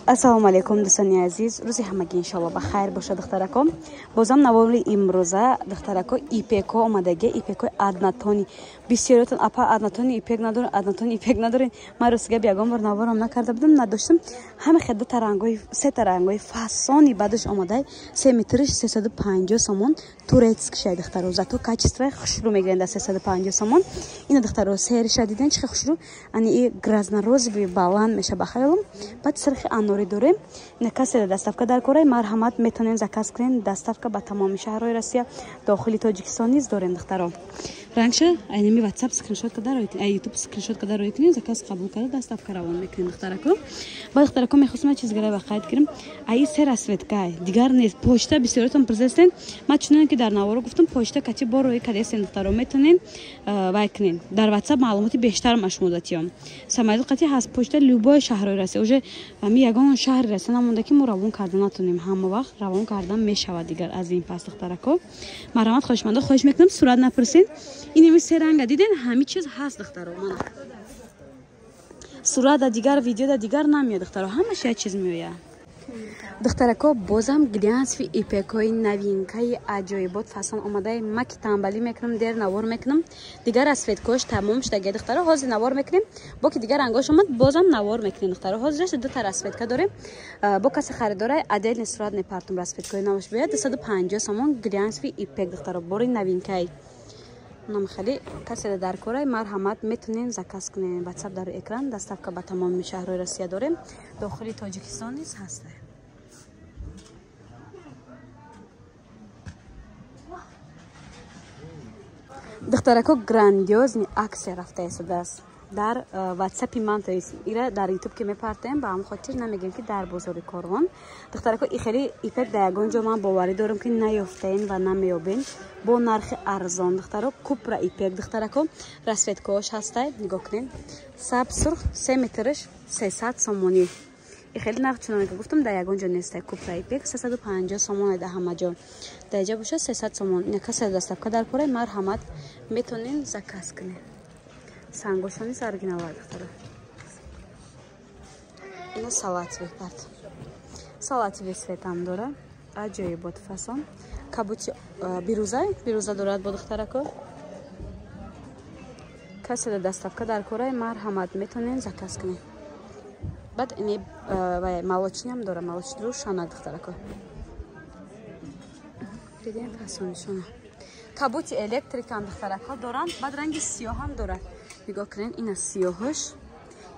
Ассалому алайкум, дӯстони азиз. Рӯзи ҳамагӣ иншалло ба хайр бошад, духтарако. Бозам навори имрӯза, духтарако, ипеко омадаги, ипекои однотонный. Бисёриятон: «Апа, однотонный ипек надорем, однотонный ипек надорем». Ман рости гап ягон бор наворам накарда будам, надоштам. Ҳама хел ду тарангои, се тарангои фасони бадаш омадай. 3 метриш 350 сомон, турецкий шай, духтаро. Зато качествои хушрӯ мегирен дар 350 сомон. Ина, духтаро, сериша диден, чи хушрӯ, ани и грязно-розовый баланд меша, ба хаёлам. Баъд сирхи анорӣ дорем. Ина, касе доставка дар кораи, марҳамат, метавонем заказ кунем. Доставка ба тамоми шаҳрҳои Россия, дохили Тоҷикистон низ дорем, духтаро. Рангша айнами WhatsApp скриншот карда, ай YouTube скриншот карда рой кунем, заказ қабул карда, доставка равон мекунем, духтарако. Баъд, духтарако, мехостам чиз гара ба қайд кунем. Аи се расцветка, дигар нест. Почта бисёротон пурсестен. Ман чуноне ки дар наворо гуфтам, почта кати бор рой кардестен, духтаро, метавонем вай кунем. Дар WhatsApp маълумоти бештар ма шумо датиём. Самолёт қати ҳаст, почта любой шаҳрҳои Россия. Уже ами ягон шаҳри Россия намонда, ки мо равон карда натонем. Ҳама вақт равон кардан мешавад дигар аз ин пас, духтарако. Марҳамат, хоҳишмандо, хоҳиш мекунам, сурат напурсен. Инеми се ранга диден, ҳами чиз ҳаст, духтаро. Мана, сурата дигар, видеода дигар намеяд, духтаро, ҳамаш як чиз меояд. Духтарако, бозам глянцевый ипекҳои новинкаи аҷоибот фасон омадаи. Ма ки тамбалӣ мекунам, дер навор мекунам, дигар расцветкош тамом шудаги, духтаро. Ҳозир навор мекунем, бо ки дигар рангош омад, бозам навор мекунем, духтаро. Ҳозир дута расцветка дорем. Бо касе харидора, отдельный сурат мепартум, расцветкои наваш биёяд. 250 сомон глянцевый ипек, духтаро, бори новинкаи нам хеле. Касе дар кораи, марҳамат, метонем заказ кунем. WhatsApp дар экран. Доставка ба тамоми шаҳрҳои Россия дорем, дохили Тоҷикистон низ ҳаста. Духтарако, грандиозный акция рафта истодааст дар ватсапи ман, то есть ира дар Ютуб ки мепартем, ба ҳамн хотир намегем, ки дар бозори Корвон, духтарако, и хеле ипек дар ягон ҷо, ман боварӣ дорам, ки наёфтаен ва намеёбен бо нархи арзон, духтаро. Купра ипек, духтарако, расцветкаош ҳастай, нигоҳ кунед: сабз, сурх. 3 метрш 300 сомонӣ. И хеле нарх, чуноне ки гуфтам, дар ягон ҷо нестай. Купра ипек 350 сомоне дар ҳама ҷо, дар иҷа бошад 300 сомон. Ина, касе доставка дар кораи, марҳамат, метонен заказ кунед. Сангошони оригинала, духтара. Ина салатовый парт, салатовый цветам дора, аҷоибот фасон. Кабути бирӯза, бирӯза дорад бо, духтарако. Касе доставка дар кораи, марҳамат, метонен заказ кунед. Баъд ини молочныйам дора, молочный рӯшана, духтарако, дидем фасонишона. Кабути электрикам, духтарако, доранд. Баъд ранги сиёҳам дорад, нигоҳ кунед: ина сиёҳош,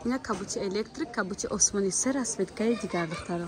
ина кабути электрик, кабути осмонӣ, се расцветкаи дигар, духтаро.